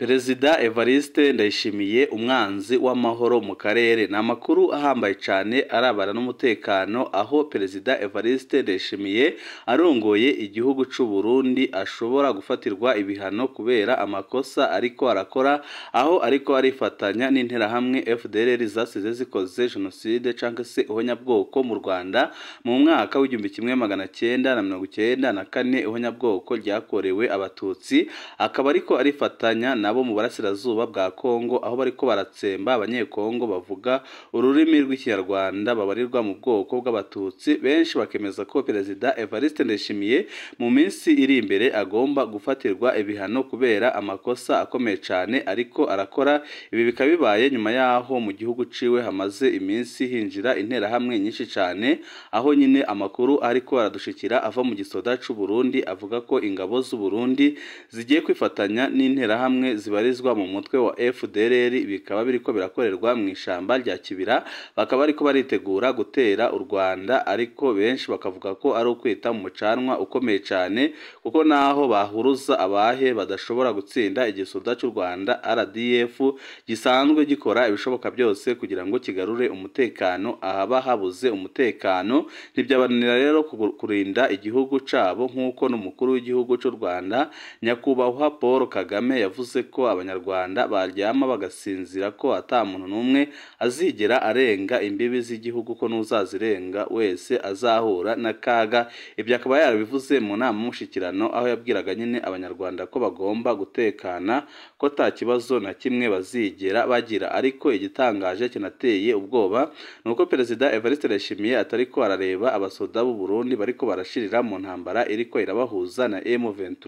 Perezida Evariste Ndayishimiye, umwanzi w'amahoro mu karere. Ni amakuru ahambaye cyane arabana n'umutekano, aho Perezida Evariste Ndayishimiye arongoye igihugu c'u Burundi ashobora gufatirwa ibihano kubera amakosa ariko arakora, aho ariko arifatanya n'interahamwe FDLR zasize zikoze jenoside canke se ihonyabwoko mu Rwanda mu mwaka w'1994, ihonyabwoko ryakorewe Abatutsi, akaba ariko arifatanya nabo mu burasirazuba bwa Kongo, aho bariko baratsemba Abanyekongo bavuga ururimi rw'Ikinyarwanda babarirwa mu bwoko bw'Abatutsi. Benshi bakemeza ko Perezida Evariste Ndayishimiye mu minsi iri imbere agomba gufatirwa ibihano kubera amakosa akomeye cyane ariko arakora. Ibi bikaba bibaye nyuma yaho mu gihugu ciwe hamaze iminsi hinjira interahamwe nyinshi cyane, aho nyine amakuru ariko aradushikira ava mu gisoda c'u Burundi avuga ko ingabo z'u Burundi zigiye kwifatanya n'interahamwe zibarizwa mu mutwe wa FDLR, bikaba biriko birakorerwa mu ishamba rya Kibira, bakaba ariko baritegura gutera u Rwanda, ariko benshi bakavuga ko ari ukwita mu mucanwa ukomeye cyane, kuko naho bahuruza abahe badashobora gutsinda igisoda cy'u Rwanda RDF gisanzwe gikora ibishoboka byose kugira ngo kigarure umutekano ahaba habuze umutekano. Ntibyabananira rero kurinda igihugu cabo, nk'uko n'umukuru w'igihugu cy'u Rwanda Nyakubahwa Paul Kagame yavuze ko Abanyarwanda baryama bagasinzira, ko ata muntu n'umwe azigera arenga imbibi z'igihugu, ko n'uzazirenga wese azahura n'akaga. Ibyo akaba yarabivuze mu nama y'umushyikirano, aho yabwiraga nyine Abanyarwanda ko bagomba gutekana, ko ata kibazo na kimwe bazigera bagira. Ariko igitangaje kinateye ubwoba ni uko Perezida Evariste Ndayishimiye atariko arareba abasoda b'u Burundi bariko barashirira mu ntambara iriko irabahuza na M23,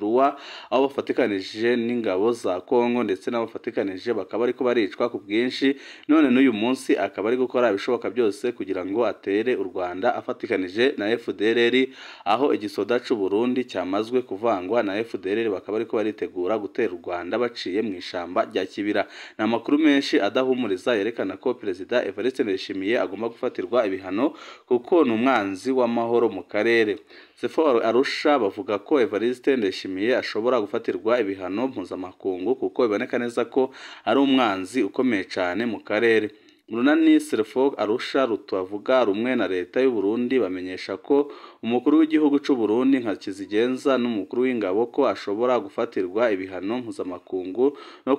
aho bafatikanije n'ingabo za Kongo ndetse n'abafatikanije bakaba ariko baricwa ku bwinshi. None n'uyu munsi akaba ari gukora ibishoboka byose kugira ngo atere u Rwanda afatikanije na FDLR, aho igisoda c'u Burundi cyamazwe kuvangwa na FDLR, bakaba ariko baritegura gutera u Rwanda baciye mu ishamba rya Kibira. Ni amakuru menshi adahumuriza yerekana ko Perezida Evariste Ndayishimiye agomba gufatirwa ibihano kuko ni umwanzi w'amahoro mu karere. Sefor Arusha bavuga ko Evariste Ndayishimiye ashobora gufatirwa ibihano mpuzamakungu kuko biboneka neza ko ari umwanzi ukomeye cyane mu karere. Urunani Serfo Arusha rutavuga rumwe na leta y'u Burundi bamenyesha ko umukuru w'igihugu c'u Burundi nka Kizigenza n'umukuru w'ingabo ko ashobora gufatirwa ibihano mpuzamakungu no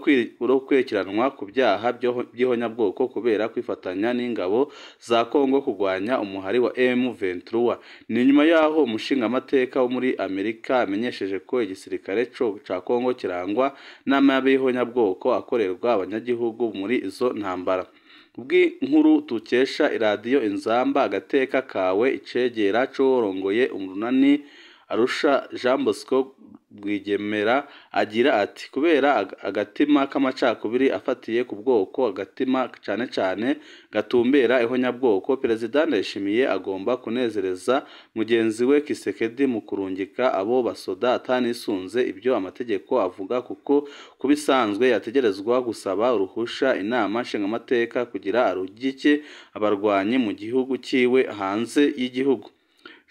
kwikiranwa ku byaha by'ihonyabwoko kubera kwifatanya n'ingabo za Kongo kurwanya umuhari wa M23. Ni nyuma yaho umushingamateka wo muri Amerika amenyesheje ko igisirikare ca Kongo kirangwa n'amabi y'ihonyabwoko akorerwa abanyagihugu muri izo ntambara. Kubw'inkuru tukesha iradiyo Inzamba, agateka kawe, icegera c'uworongoye urunani Arusha Jean Bosco Rwigemera agira ati: kubera agatima k'amacakubiri afatiye ku bwoko, agatima cane cane gatumbera ihonyabwoko, Perezida Ndayishimiye agomba kunezereza mugenzi we Kisekedi mu kurungika abo basoda atanisunze ibyo amategeko avuga, kuko kubisanzwe yategerezwa gusaba uruhusha inama nshingamateka kugira arungike abarwanyi mu gihugu ciwe hanze y'igihugu.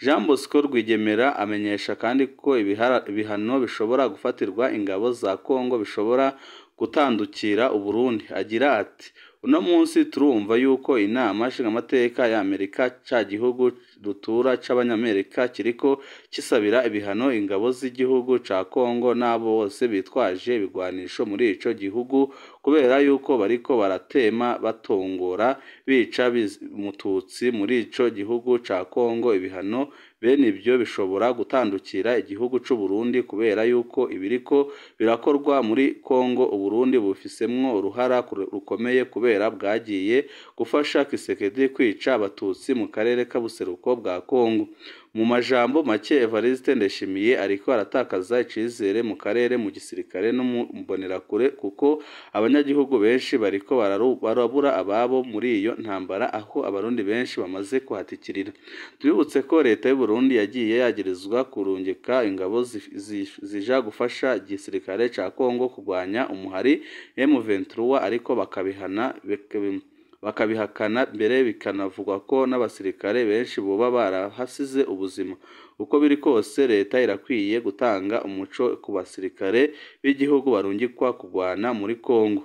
Jean Bosco Rwigemera amenyesha kandi ko ibihano bishobora gufatirwa ingabo za Kongo bishobora gutandukira u Burundi. Agira ati: uno munsi turumva yuko inama nshingamateka ya Amerika ca gihugu rutura c'Abanyamerika kiriko kisabira ibihano ingabo z'igihugu ca Kongo n'abo bose bitwaje ibigwanisho muri ico gihugu, kubera yuko bariko baratema batongora bica Mututsi muri ico gihugu ca Kongo. Ibihano bene ibyo bishobora gutandukira igihugu c'u Burundi kubera yuko ibiriko birakorwa muri Kongo u Burundi bufisemwo uruhara rukomeye, kubera bwagiye gufasha Kisekedi kwica Abatutsi mu karere k'abuseruko bwa Kongo. Mu majambo make, Evariste Ndayishimiye ariko aratakaza icizere mu karere, mu gisirikare no mu mbonerakure, kuko abanyagihugu benshi bariko barabura ababo muri iyo ntambara, aho Abarundi benshi bamaze kuhatikirira. Tubibutse ko leta y'u Burundi yagiye yagirizwa kurungika ingabo zija gufasha igisirikare ca Kongo kurwanya umuhari M23, ariko bakabihana bakabihakana, mbere bikanavugwa ko n'abasirikare benshi boba barahasize ubuzima. Uko biri kose leta irakwiye gutanga umuco ku basirikare b'igihugu barungikwa kurwana muri Kongo.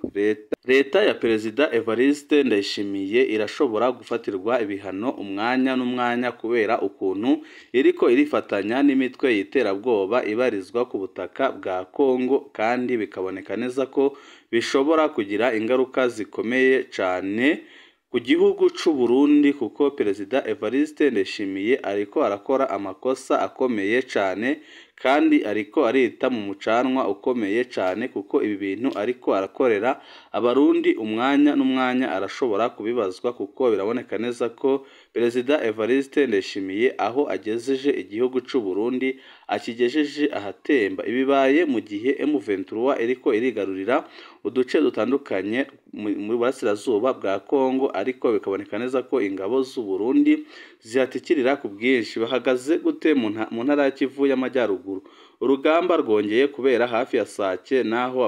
Leta ya Perezida Evariste Ndayishimiye irashobora gufatirwa ibihano umwanya n'umwanya kubera ukuntu iriko irifatanya n'imitwe y'iterabwoba ibarizwa ku butaka bwa Kongo, kandi bikaboneka neza ko bishobora kugira ingaruka zikomeye cane ku gihugu c'u Burundi, kuko Perezida Evariste Ndayishimiye ariko arakora amakosa akomeye cane kandi ariko arita mu mucanwa ukomeye cane, kuko ibi bintu ariko arakorera Abarundi umwanya n'umwanya arashobora kubibazwa, kuko biraboneka neza ko Perezida Evariste Ndayishimiye aho agejeje igihugu c'u Burundi akigejeje ahatemba. Ibibaye mu gihe M23 iriko irigarurira uduce dutandukanye mu burasirazuba bwa Kongo, ariko bikaboneka neza ko ingabo z'u Burundi zihatikirira ku bwinshi. Bahagaze gute mu ntara ya Kivu y'Amajyaruguru? Urugamba rwongeye kubera hafi ya Sake, naho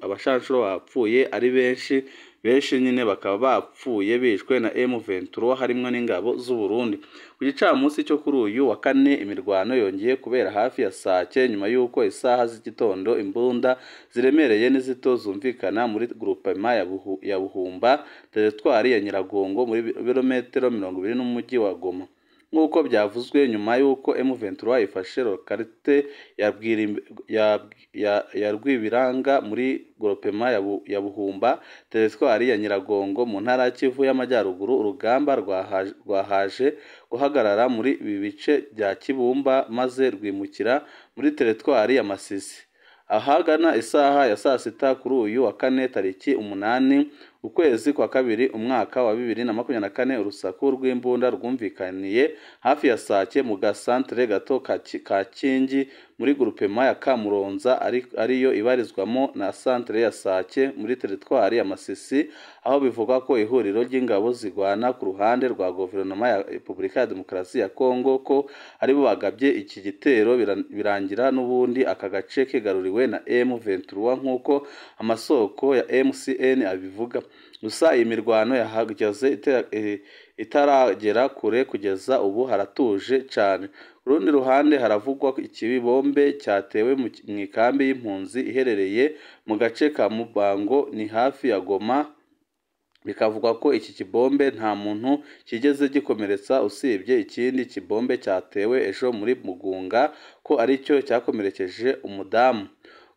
abashanshuro bapfuye ari benshi benshi nyine bakaba bapfuye bishwe na M23 harimwo n'ingabo z'u Burundi. Ku gicamunsi cyo kuri uyu wa kane imirwano yongeye kubera hafi ya Sake nyuma y'uko isaha z'igitondo imbunda ziremereye n'izito zumvikana muri groupement ya Buhumba, teritwari ya Nyiragongo, muri birometero 20 n'umujyi wa Goma. Nk'uko byavuzwe nyuma y'uko M23 ifashe lokalite ya Rwibiranga muri groupement ya Buhumba, teritwari ya Nyiragongo, mu ntara ya Kivu y'Amajyaruguru, urugamba rwahaje guhagarara muri ibi bice bya Kibumba maze rwimukira muri teritwari ya Masisi. Ahagana isaha ya saa sita kuri uyu wa kane tariki 8 ukwezi kwa kabiri umwaka wa 2024, urusaku rw'imbunda rwumvikaniye hafi ya Sake mu gasantere gato ka Kingi muri groupement ya Kamuronza, ariyo ibarizwamo na santere ya Sake muri teritwari ya Masisi, aho bivugwa ko ihuriro ry'ingabo zigwana ku ruhande rwa guverinoma ya Repubulika ya Demokarasi ya Kongo ko aribo bagabye iki gitero, birangira n'ubundi aka gace kigaruriwe na M23 nk'uko amasoko ya MCN abivuga. Gusa iyi mirwano yahagaze itaragera kure, kugeza ubu haratuje cyane. Ku rundi ruhande haravugwa ikibombe cyatewe mu ikambi y'impunzi iherereye mu gace ka Mubango ni hafi ya Goma, bikavugwa ko iki kibombe nta muntu kigeze gikomeretsa usibye ikindi kibombe cyatewe ejo muri Mugunga ko aricyo cyakomerekeje umudamu.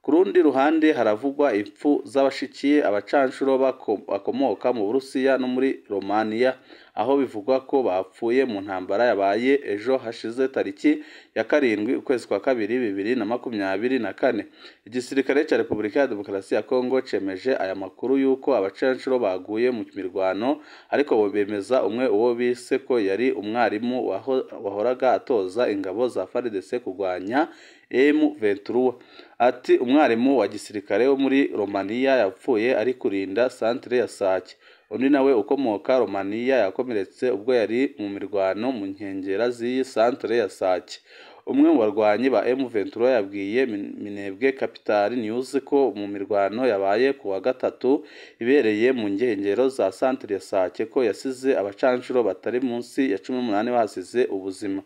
Ku rundi ruhande haravugwa impfu z'abashikiye abacanshuro bakomoka mu Burusiya no muri Romania, aho bivugwa ko bapfuye mu ntambara yabaye ejo hashize tariki ya 7 ukwezi kwa kabiri 2024. Igisirikare cya Repubulika ya Demokarasi ya Kongo cemeje aya makuru y'uko abacanshuro baguye mu mirwano, ariko bemeza umwe uwo bise ko yari umwarimu wahoraga atoza ingabo za FARDC kurwanya M23. Ati umwarimu wa gisirikare wo muri Romania yapfuye ari kurinda santere ya Sake. Undi nawe ukomoka Romania yakomeretse ubwo yari mu mirwano mu nkengera z'iyi santere ya Sake. Umwe mu barwanyi ba M23 yabwiye Minembwe Capital News ko mu mirwano yabaye ku wa gatatu ibereye mu nkengero za santere ya Sake ko yasize abacanshuro batari munsi ya 18 basize ubuzima.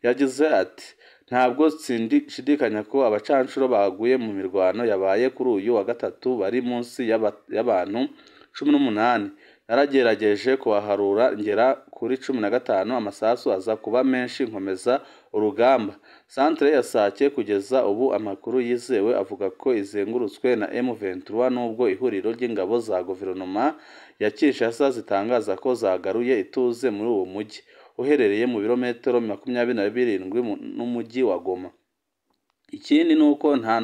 Yagize ati ntabwo nshidikanya ko abacanshuro baguye mu mirwano yabaye kuri uyu wa gatatu bari munsi y'abantu 18. Naragerageje kubaharura ngera kuri 15, amasasu aza kuba menshi nkomeza urugamba. Santere ya Sake kugeza ubu amakuru yizewe avuga ko izengurutswe na M23, nubwo ihuriro ry'ingabo za guverinoma ya Kinshasa zitangaza ko zagaruye ituze muri uwo mujyi uherereye mu birometero 27 n'umujyi wa Goma. Ikindi nuko nta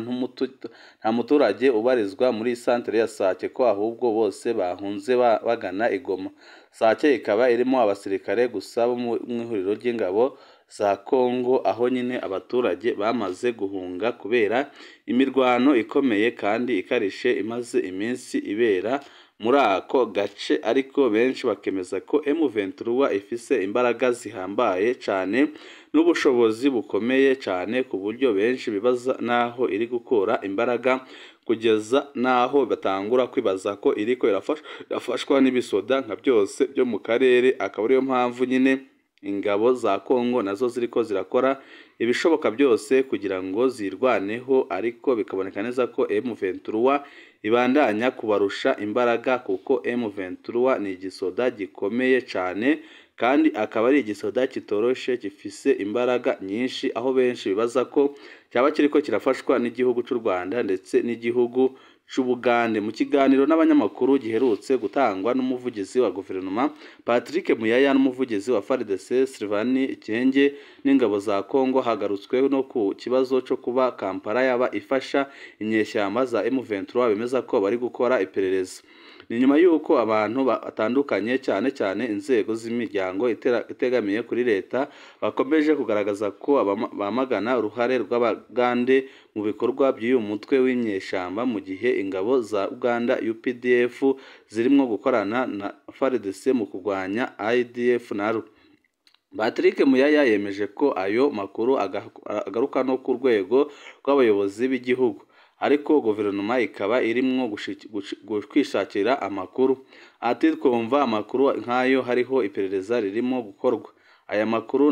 muturage ubarizwa muri santere ya Sake ko ahubwo bose bahunze bagana i Goma. Sake ikaba irimo abasirikare gusa bo mu ihuriro ry'ingabo za Kongo, aho nyine abaturage bamaze guhunga kubera imirwano ikomeye kandi ikarishe imaze iminsi ibera muri ako gace, ariko benshi bakemeza ko M23 ifise imbaraga zihambaye cyane n'ubushobozi bukomeye cyane ku buryo benshi bibaza naho iri gukura imbaraga kugeza naho batangura kwibaza ko iriko irafashwa n'ibisoda nka byose byo mu karere. Akaba ariyo mpamvu nyine ingabo za Kongo nazo ziriko zirakora ibishoboka byose kugira ngo zirwaneho, ariko bikaboneka neza ko M23 ibandanya kubarusha imbaraga, kuko M23 ni igisoda gikomeye cyane kandi akaba ari igisoda kitoroshe gifise imbaraga nyinshi, aho benshi bibaza ko cyaba kiriko kirafashwa n'igihugu cy'u Rwanda ndetse n'igihugu c'Ubugande. Mu kiganiro n'abanyamakuru giherutse gutangwa n'umuvugizi wa guverinoma Patrick Muyaya n'umuvugizi wa FARDC Sylvain Ikenge n'ingabo za Kongo, hagarutswe no ku kibazo cyo kuba Kampala yaba ifasha inyeshyamba za M23 bemeza ko bari gukora iperereza. Ni nyuma y'uko abantu batandukanye cyane cyane inzego z'imiryango itegamiye kuri leta bakomeje kugaragaza ko bamagana uruhare rw'Abagande mu bikorwa by'uyu mutwe w'inyeshyamba, mu gihe ingabo za Uganda UPDF zirimo gukorana na FARDC mu kurwanya IDF na Patrick Muyaya yemeje ko ayo makuru agaruka no ku rwego rw'abayobozi b'igihugu, ariko guverinoma ikaba irimwo kwishakira amakuru. Ati twumva amakuru nk'ayo, hariho iperereza ririmo gukorwa. Aya makuru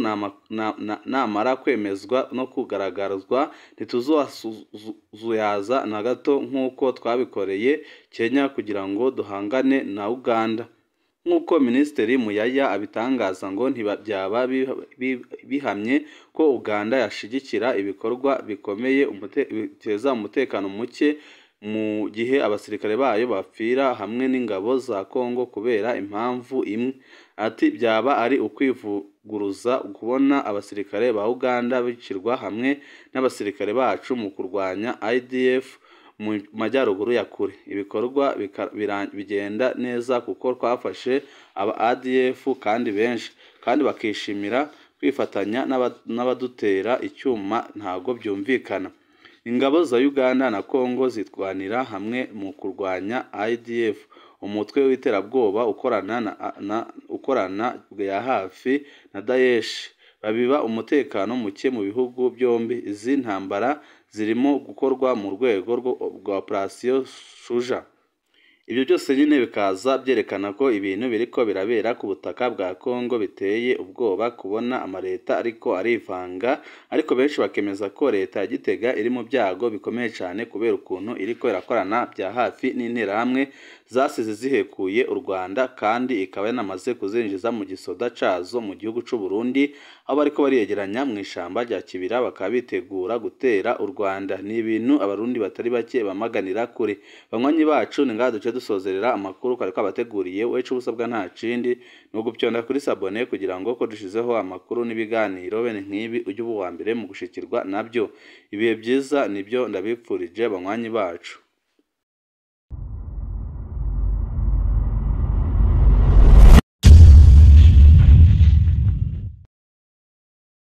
namara kwemezwa no kugaragazwa ntituzuyaza na gato nk'uko twabikoreye Kenya kugira ngo duhangane na Uganda. Nk'uko Minisitiri Muyaya abitangaza, ngo ntibyaba bihamye ko Uganda yashigikira ibikorwa bikomeye biteza umutekano muke mu gihe abasirikare bayo bapfira hamwe n'ingabo za Kongo kubera impamvu imwe. Ati byaba ari ukwivuguruza kubona abasirikare ba Uganda bicirwa hamwe n'abasirikare bacu mu kurwanya IDF mu majyaruguru ya kure. Ibikorwa bigenda neza kuko twafashe aba ADF kandi benshi, kandi bakishimira kwifatanya n'abadutera icyuma, ntago byumvikana. Ingabo za Uganda na Kongo zitwanira hamwe mu kurwanya IDF, umutwe w'iterabwoba ukorana ya hafi na Daesh, babiba umutekano muke mu bihugu byombi. Izi ntambara zirimo gukorwa mu rwego rwa Operation Shuja. Ibyo byose nyine bikaza byerekana ko ibintu biriko birabera ku butaka bwa Kongo biteye ubwoba, kubona amaleta ariko arivanga, ariko benshi bakemeza ko leta ya Gitega iri mu byago bikomeye cyane kubera ukuntu iriko irakorana bya hafi n'interahamwe zasize zihekuye u Rwanda, kandi ikaba yanamaze kuzinjiza mu gisoda cazo mu gihugu c'u Burundi, aho bariko bariyegeranya mu ishamba rya Kibira bakaba bitegura gutera u Rwanda. Ni ibintu abarundi batari bake bamaganira kure. Banywanyi bacu, ni ngaha duce dusozerera amakuru kwari kwabateguriye. Wecu ubusabwa nta kindi ni ugupyonda kuri sabone kugira ngo ko dushizeho amakuru n'ibiganiro bene nk'ibi ujye uba uwa mbere mu gushikirwa nabyo. Ibihe byiza nibyo ndabipfurije banywanyi bacu.